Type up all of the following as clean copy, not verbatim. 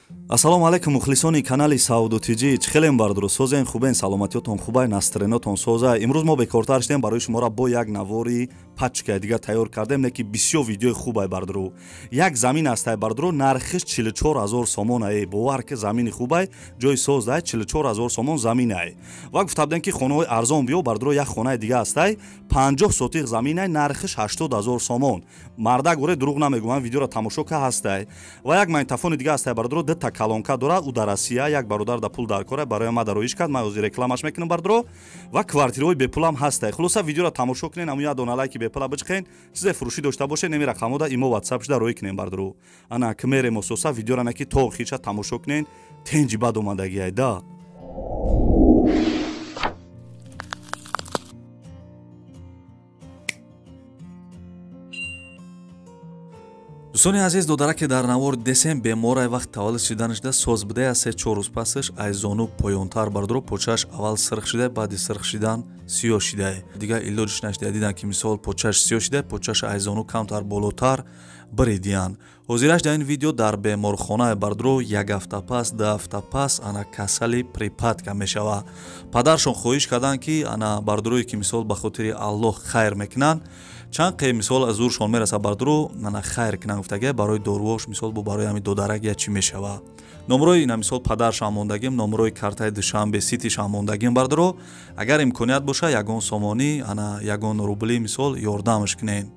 Ассалому алайкум мухлисони канали Савдо ТЖ. Чӣ хелем бардуру созен хубен, саломатиётон хубай, настренотон соза. Имрӯз мо бекортар шудем, барои шуморо бо як навори пачкаи дигар тайёр кардем, не ки бисёр видеои хубай бардуру. Як замин ҳастай бардуру, нархиш 44 000 сомон ай. Бовар ки замини хубай, ҷои соз дай, 44 000 сомон замин ай. Ва гуфта будем ки хонаҳои арзон биё бардуру, як хонаи дига ҳастай, 50 сотиқ замин ай, нархиш 80 000 сомон. Мардак оре дурӯғ намегӯям, видеоро тамошо ка ҳастай. Ва як магнитофони дига ҳастай бардуру, дута колонка дорад, ӯ дар Россия, як бародар да пул дар кора, барои ма дароиш кард, ман ҳозир рекламаш мекунам бардуро. Ва квартираҳои бепулам ҳастай. Хулоса, видеоро тамошо кунен, ҳамун як дона лайки бепула бичиқен, чизе фурӯшӣ дошта бошед, неми рақамода имо ватсап шуда роӣ кунем бардуро. Ана ки мерем ососа видеоро наки то охирша тамошо кунен, тенҷи бад омадагиай да. Дӯстони азиз, додараке дар навор десем беморай вақт таваллуд шиданашда соз будая, 3-4 рӯз пасаш ай зону поёнтар бардуро почааш аввал сирх шидай, баъди сирх шидан сиёҳ шидай. Дигар илоҷиш нашидай, дидан ки мисол почааш сиёҳ шидай, почааш ай зону камтар болотар биридиянд. Ҳозираш дар ин видео дар беморхонаи бардуро як ҳафта пас, 2 ҳафта пас ана касали припадка мешава. Падаршон хоҳиш карданд ки ана бардурое ки мисол ба хотири Аллоҳ хайр мекунанд, чанд қе мисол аз зуршон мераса бардуро, ана хайр кунанд гуфтага, барои доруош мисол бо барои ҳами додарак я чӣ мешава. Номрои ина мисол падаршам мондагим, номрои картаи Душанбе Ситишам мондагим бардуро, агар имконият боша ягон сомонӣ, ана ягон рубли мисол ёрдамаш кунед.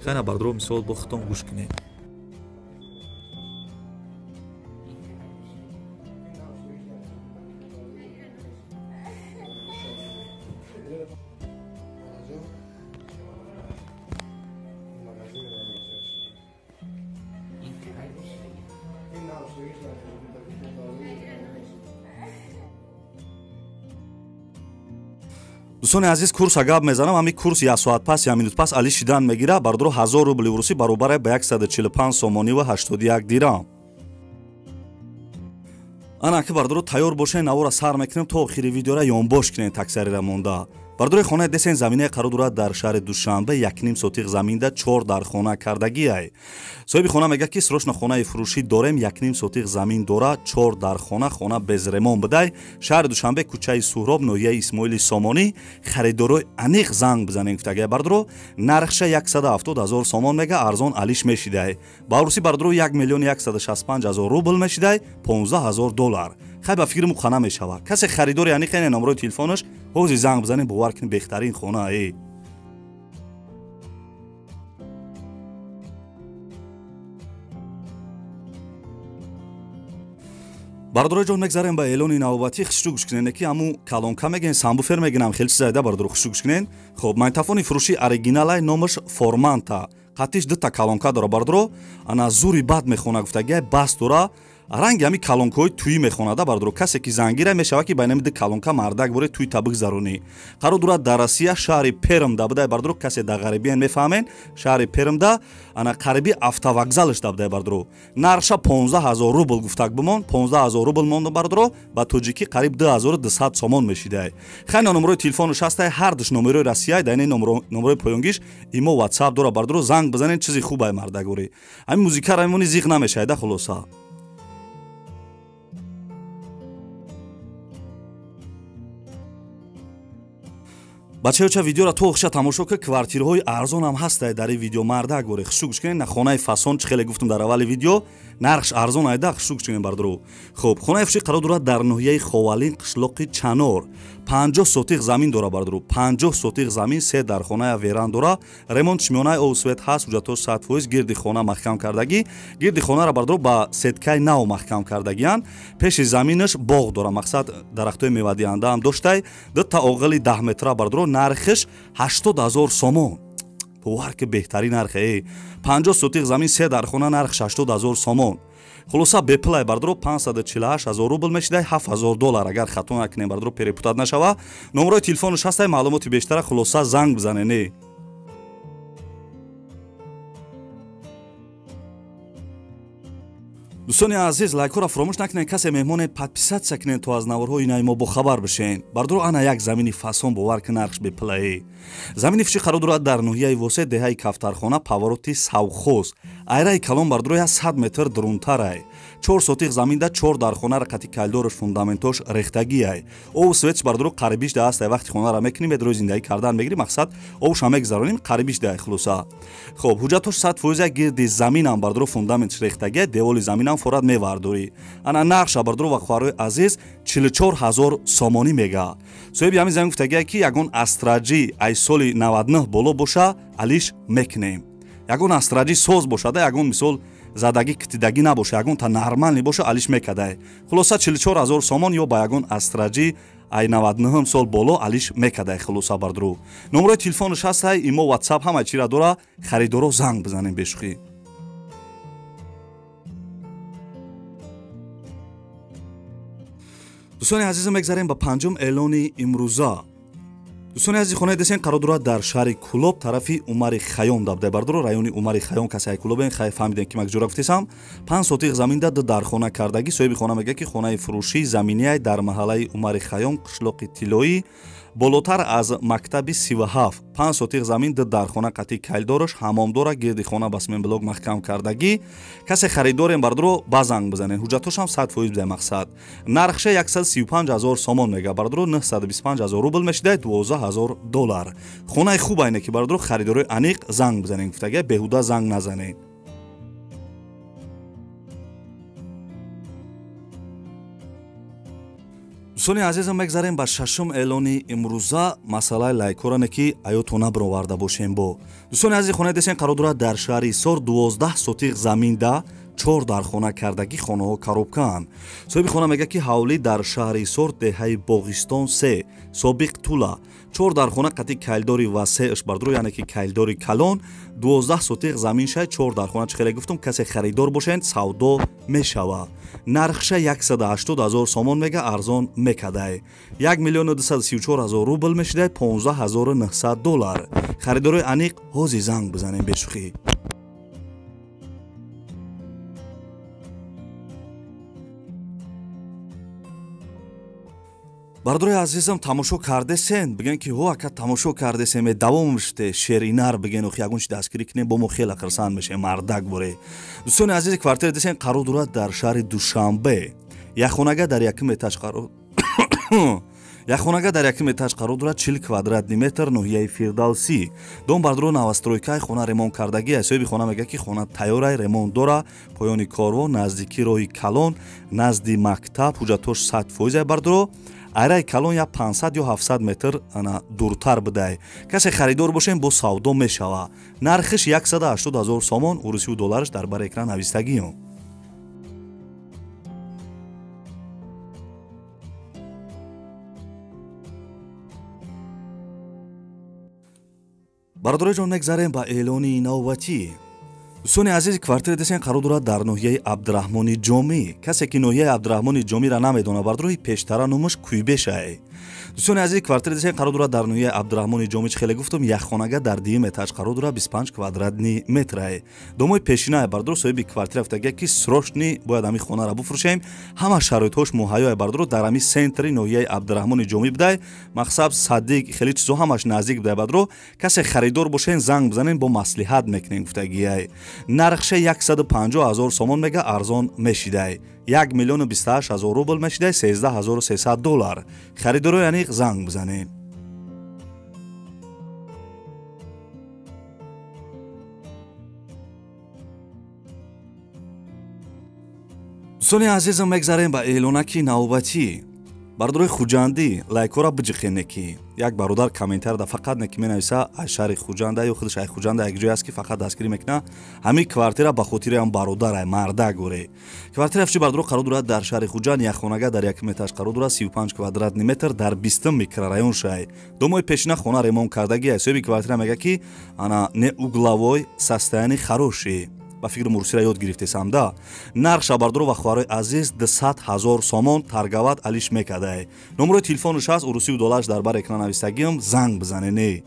Хайна бардуро мисол бо худтон гӯш кунед. Дӯстони азиз, курса гап мезанам, ҳами курс як соат пас, як минут пас али шидан мегира бардуро. 1000 рубли русӣ баробаре ба 145 сомонӣ ва 81 дирам. Ана ки бардуро тайёр бошед, навора сар мекунем, то охири видеора ёнбош кунед таксарира монда. Бардурои хонаи десен заминаи қарор дорад дар шаҳри Душанбе, 1,5 сотиқ заминда чор дар хона кардагиай. Соҳиби хона мегӯяд ки срочно хонаи фурӯшӣ дорем, 1,5 сотиқ замин дорад, чор дар хона, хона без ремонт бидай. Шаҳри Душанбе, кӯчаи Суҳроб, ноҳияи Исмоили Сомонӣ. Харидорои аниқ занг бизанем гуфтагиай бардуро. Нархша 170 000 сомон мега, арзон алиш мешидай. Ба русӣ бардуро 1 165 000 рубл мешидай, 15 000 доллар. Хай ба фикри мухана мешава. Касе харидори аниқ ене номрои телефонаш ҳози занг бизанем, бовар кунед беҳтарин хона э. Бардорои ҷон, мегзарем ба эълони навбатӣ. Хушрӯ гӯш кунед, ки ҳамун колонка мегӯен, самбуфер мегӯнам, хеле чиз зайда бардоро, хушрӯ гӯш кунед. Хоб, магнитофони фурӯши оригиналай, номаш Форманта. Қатиш дута колонка дора бардоро, ана зури бад мехона гуфтагиай, бас дора. Ранги ҳами колонкаҳои тӯӣ мехонада бардоро. Касе ки зангира мешава ки байнами ду колонка мардак боре тӯй та бигзаронӣ. Қарор дорад дар Россия, шаҳри Пермда будай бардоро. Касе дар ғарибиян мефаҳмен, шаҳри Пермда, ана қариби автовокзалаш да будай бардоро. Нархша 15 000 рубл гуфтак бимон, 15 000 рубл мондо бардоро, ба тоҷикӣ қариб 2200 сомон мешидай. Хайна номрои телефонаш ҳастай, ҳар душ номерои Россия, дар ин номрои поёнгиш имо ватсап дора бардоро, занг бизанед, чизи хубай мардагорӣ. Ҳамин музикаро мемонӣ зиқ намешавад, хулоса. Бачаёча, видеоро то охиша тамошо ки, квартираҳои арзон ҳам ҳастай дар ин видео мардак боре. Хушрӯ гӯш кунед, на хонаи фасон чӣ хеле гуфтум дар аввали видео, нархш арзон айда, хушрӯ гӯш кунед бардоро. Хоб, хонаи фурӯшӣ қарор дорад дар ноҳияи Ховалин, қишлоқи Чанор. 50 сотиқ замин дора бардоро, 50 сотиқ замин, се дар хоная веран дора, ремонт шимонаи об свет ҳаст, ҳуҷҷатҳо 100%, гирди хона маҳкам кардагӣ, гирди хонаро бардоро ба сеткаи нав маҳкам кардагиянд. Пеши заминаш боғ дора, мақсад дарахтҳои мевадиҳанда ҳам доштай, дута оғили 10 метра бардоро, нархиш 80 000 сомон. Бовар ки беҳтарин нархе. 50 сотиқ замин, се дар хона, нархш 80 000 сомон. Хулоса, бепулай бардоро, 548 000 рубл мешидай, 7 000 доллар, агар хато накунем бардоро, перепутать нашава. Номрои телефонаш ҳастай, маълумоти бештара хулоса занг бизанед. Дӯстони азиз, лайкҳоро фаромӯш накунед, касе меҳмоне подписаться кунед, то аз наворҳои нави мо бохабар бишен. Бардоро, ана як замини фасон, бовар ки нархш бепилаe. Замини фиши қарор дорад дар ноҳияи Восе, деҳаи Кафтархона, повороти Савхоз. Айраи калон бардоро 100 метр дурунтарай. 4 сотиқ заминда 4 дархона рақати калдорш фундаментош рехтагиай. Ов светш бардоро қарибиш да аст, вақти хонара мекунем, бедрои зиндагӣ кардан мегирим, мақсад овша мегзаронем, қарибиш да хулоса. Хоб, ҳуҷҷатош 100% гирди заминам бардоро фундаментш рехтагиай, деволи заминам форат мевардорӣ. Ана нархша бардоро ва хоҳарои азиз 44 000 сомонӣ мега. Соҳиби ҳамин замин гуфтагиай, ки ягон астраҷӣ ай соли 99 боло боша, алиш мекунем. Ягон астраҷӣ соз бошада, ягон мисол задагӣ китидагӣ набоша, ягон та нормальный боша, алиш мекадай. Хулоса 44 000 сомон ё ба ягон астраҷӣ ай 99 сол боло алиш мекадай. Хулоса бардору, номерои телефонаш ҳастай, имо, ватсап ҳама чира дора, харидоро занг бизанем бешӯхӣ. Дӯстони азизам, мегзарем ба панҷум эълони имрӯза. Дӯстони азизи, хонаи десен қарор дорад дар шаҳри Кулоб, тарафи Умари Хайём дабдай. Бардоро, райони Умари Хайём, касе ай Кулобен хай фаҳмидем, ки мак ҷура гуфтесам. 5 сотиқ заминда ду дархона кардагӣ. Соҳиби хона мегӯяд, ки хонаи фурӯшии заминиай дар маҳаллаи Умари Хайём, қишлоқи Тиллоӣ, болотар аз мактаби 37. 5 сотиқ замин, ду дархона қатъи кайлдораш, ҳамом дора, гирди хона ба сменблок маҳкам кардагӣ. Касе харидорем бардоро, ба занг бизанед. Ҳуҷҷатошам 100% бидай. Мақсад нархша 135 000 сомон мега бардоро, 925 000 рубл мешидай, 12 000 доллар. Хонаи хуб айне ки бардоро, харидорои аниқ занг бизанед гуфтага, беҳуда занг назанед. Дӯстони азизам, мегзарем ба шашум эълони имрӯза. Масъалаи лайкҳоране ки аёто набироварда бошем бо. Дӯстони азизи, хонаи десен қарор дорад дар шаҳри Ҳисор, 12 сотиқ заминда 4 дархона кардагӣ, хонаҳо коробкаанд. Соҳиби хона мегӯяд, ки ҳавлӣ дар шаҳри Ҳисор, деҳаи Боғистон 3, собиқ Тула, 4 дархона қатъи кайлдори васеаш бардоро, яъне ки кайлдори калон, 12 сотиқ замин шай, 4 дархона, чӣ хеле гуфтум, касе харидор бошед, савдо мешава. Нархша 180 000 сомон мега, арзон мекадай. 1 миллиону 234 000 рубл мешидай, 15 900 доллар. Харидорои аниқ ҳозир занг бизанем бешӯхӣ. Бародарои азизам, тамошо кардесен, бигӯен ки ҳо ака, тамошо кардесен, ме давом шуде шеринар бигӯен, охи ягон чи дастгирӣ кунем, бо мо хеле хирсанд мешем, мардак боре. Дӯстони азизи, квартира десен қарор дорад дар шаҳри Душанбе. Якхонага дар якум этаж қарор якхонага дар якум этаж қарор дорад, 40 квадратный метр, ноҳияи Фирдавсӣ. Дом бардоро новостройкаи, хона ремонт кардагӣ. Соҳиби хона мегӯяд, ки хона тайёрай, ремонт дора, поёни корвон, наздики роҳи калон, назди мактаб, ҳуҷҷатош 100% бардоро. Айраи калон я 500 ё 700 метр ана дуртар бидай. Касе харидор бошем, бо савдо мешава. Нархиш 180 000 сомон, урусиву доллараш дар бар экран навистагиён. Бародарои ҷон, мегзарем ба эълони навбатӣ. Дӯстони азизи, квартира десен қарор дорад дар ноҳияи Абдураҳмони Ҷомӣ. Касе ки ноҳияи Абдураҳмони Ҷомиро намедонад бардорои, пештара номаш Куйбешай. Дӯстони азизи, квартира десен қарор дорад дар ноҳияи Абдураҳмони Ҷомӣ, чӣ хеле гуфтум, якхонага дар дуюм этаж қарор дорад, 25 квадратный метрай. Домои пешинае бардоро, соҳиби квартира гуфтагия, ки срочно бояд ҳамин хонаро буфурӯшем, ҳама шароитҳош муҳайёе бардоро, дар ҳамин центри ноҳияи Абдураҳмони Ҷомӣ бидай, мақсад садик, хеле чизо ҳамаш наздик бидай бардоро. Касе харидор бошен, занг бизанем, бо маслиҳат мекунем гуфтагияй. Нархша 150 000 сомон мега, арзон мешидай. 1 миллиону 28 000 рубл мешидай, 13 300 доллар. Харидорои аниқ занг бизанем. Дӯстони азизам, мегзарем ба эълонаки навбатӣ. Бародарои хуҷандӣ, лайкҳоро биҷиқене, ки як бародар комментарда фақат не ки менависа, аз шаҳри Хуҷанда ё худаш ай Хуҷанда, як ҷое аст, ки фақат дастгирӣ мекуна. Ҳамин квартира ба хотири ҳам бародарай, мардак горе. Квартира фчи бардоро қарор дорад дар шаҳри Хуҷанд, якхонага дар якум этаж қарор дорад, 35 квадратный метр, дар 20 микрорайон шай. Домои пешина, хона ремонт кардагӣ. Соҳиби квартира мегӯяд, ки ана не угловой, состояние хороший, ба фикри мурсира ёд гирифтесам да. Нархша бардоро ва хоҳарои азиз 200 000 сомон, торговать алиш мекардай. Номерои телефонаш ҳаст, урусиву доллараш дар бар экран навистагиам, занг бизанене.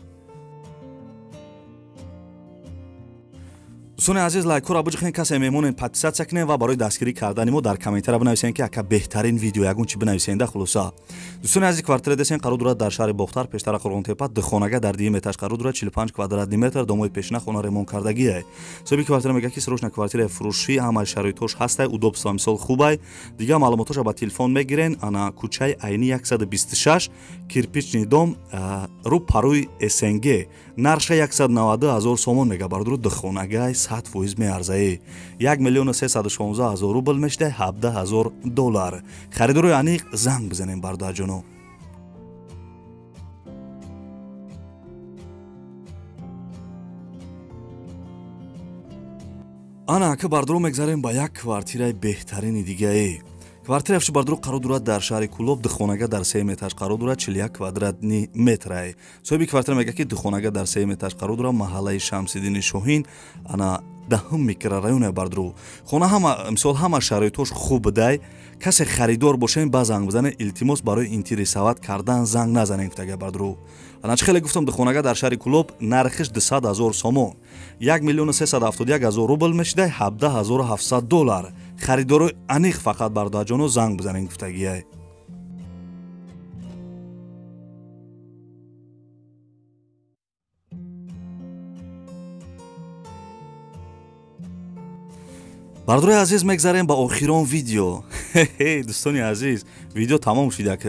Дӯстони азиз, лайкҳоро биҷиқен, касе меҳмонен подписаться кунен ва барои дастгирӣ кардани мо дар комментария бинависен, ки ака беҳтарин видео ягон чи бинависенда. Хулоса, дӯстони азиз, квартира десен қарор дорад дар шаҳри Бохтар, пештара Қурғонтепа, духонага дар дуюм этаж қарор дорад, 45 квадратный метр, домои пешина хона ремонт кардагиай. Соҳиби квартира мегӯяд, ки срочно квартираи фурӯшӣ, ҳамаи шароитҳош ҳастай, удобства мисол хубай. Дигар маълумотҳоша ба телефон мегирен. Ана кӯчаи Айни 126, кирпичный дом, рӯ парӯи СНГ. Нарша 192 000 сомон мега бародару, духонагай 100% меарзае. 1 316 000 рубл мешуда, 17 000 доллар. Харидорои аниқ занг бизанем, бародарҷоно. Ана ака бардаро, мегзарем ба як квартираи беҳтарини дигае. Квартира фши бардаро қарор дорад дар шаҳри Кулоб, духонага дар сеюм этаж қарор дорад, 41 квадратный метрае. Соҳиби квартира мегӯяд, ки духонага дар сеюм этаж қарор дорад, маҳаллаи Шамсиддини Шоҳин, ана даҳум микрорайоне бардару. Хона ҳама мисол ҳама шароитҳош хуб будай. Касе харидор бошен, ба занг бизанед, илтимос, барои интересовать кардан занг назанед, гуфтага бардару. Ана чӣ хеле гуфтам, духонага дар шаҳри Кулоб, нархиш 200 000 сомон, 1 371 000 рубл мешуда, 17 700 доллар. Харидорои аниқ фақат бародарҷоно занг бизанед, гуфтагиай. Бардорои азиз, мегзарем ба охирон видео. Дӯстони азиз, видео тамом шуда ки.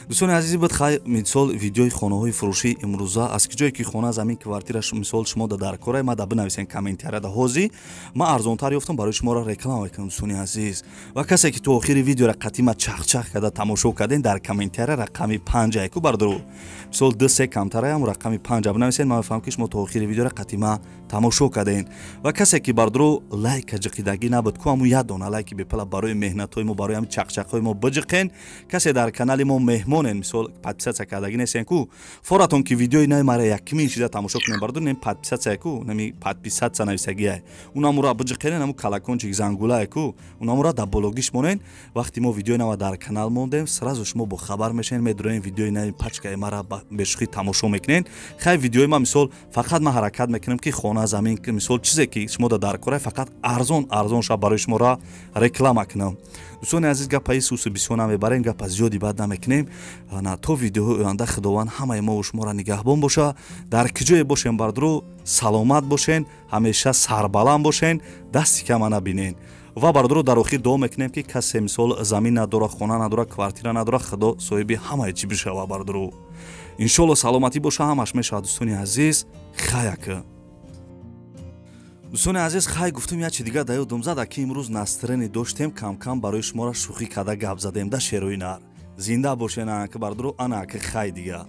Дӯстони азиз, буд хай мисол видеои хонаҳои фурӯшии имрӯза. Аз ки ҷое ки хона, замин, квартира мисол шумо да дар кора, ма да бинависен комментарияда. Ҳозир ма арзонтар ёфтам, барои шуморо реклама мекунам, дӯстони азиз. Ва касе ки то охири видеора қатима чахчах карда тамошо карден, дар комментария рақами 5 айку бардору. Мисол 2-3 камтараям, рақами 5 бинависен, ман мефаҳмам, ки шумо то охири видеора қатима тамошо карден. Ва касе ки бардору лайка ҷиқидагӣ набуд ку, ҳамун як дона лайки бепала барои меҳнатҳои мо, барои ҳамин чақчақҳои мо биҷиқен. Касе дар канали мо меҳмонен, мисол подписаться кардагӣ нестен ку, форатон ки видеои нави мара якмин шида тамошо кунем, бардор нем подписаться ку, нами подписаться нависагиай, унамура биҷиқенен, ҳамун колокольчик зангулае ку, унамура дар бологиш монен. Вақти мо видеои нава дар канал мондем, сразу шумо бохабар мешавед, медуроен видеои нави пачкаи мара бешӯхӣ тамошо мекунен. Хай, видеои ма мисол фақат ман ҳаракат мекунам, ки хона, замин, мисол чизе ки шумо дар кора, фақат арзон арзон ша барои шуморо реклама кунам. Дӯстони азиз, гапаи сусу бисёр намебарем, гапа зиёди бад намекунем. На то видеоҳои оянда Худованд ҳамаи мову шуморо нигаҳбон боша. Дар куҷое бошем, бардору, саломат бошен, ҳамеша сарбаланд бошен, дасти кама набинен. Ва бардору, дар охир дуо мекунем, ки касе мисол замин надора, хона надора, квартира надора, Худо соҳиби ҳамаи чӣ бишава, бардору. Иншолло саломатӣ боша, ҳамаш мешавад, дӯстони азиз. Хаяка. Дӯстони азиз, хай гуфтум, як чи дигар да ёдум зада, ки имрӯз настроение доштем, камкам барои шуморо шӯхӣ карда гап задем да шерои нар. Зинда бошен, ки бардору, ана ки хай дига.